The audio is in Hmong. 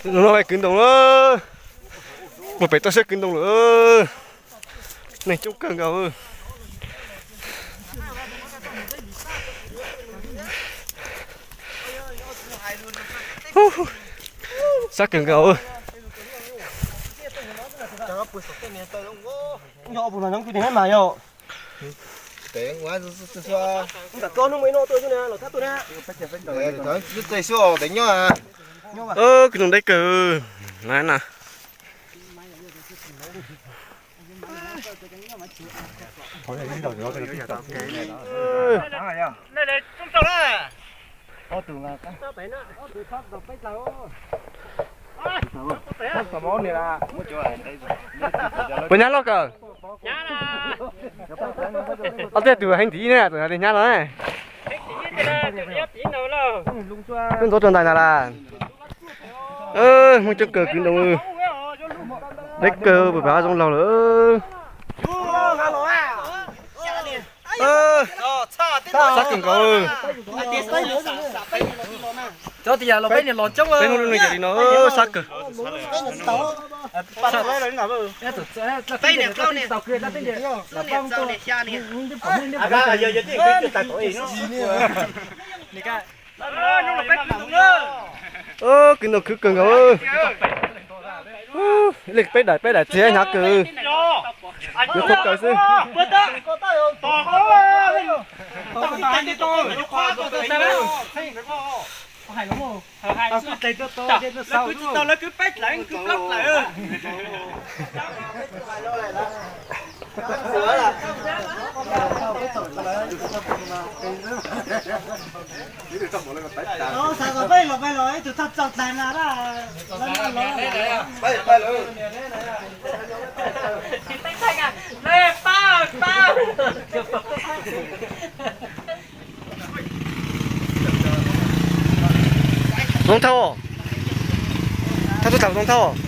No kwv ntoos lawm, mus pem toj siab kwv ntoos lawm, neeg coob kawg nkaus. Sab kawg nkaus. Kwv ntoos deb kawg na. Puas nyab loj kawg? Ob txhiab tus heev tiv ne, tus nyab loj ne. Twb ntxuav rau ntais ntag las. Hmoob coob kawg kwv ntoos. Deb kawg, pem hav zoov laug lawm. Sab kawg nkaus. Peb hnub no yog li no, sab kawg. Kwv ntoos khwv kawg nkaus. Li peb daim peb daim txiag hnyav kawg. Yuav qhuav kawg xwb. Zoo thauj, thauj tub tham zoo thauj.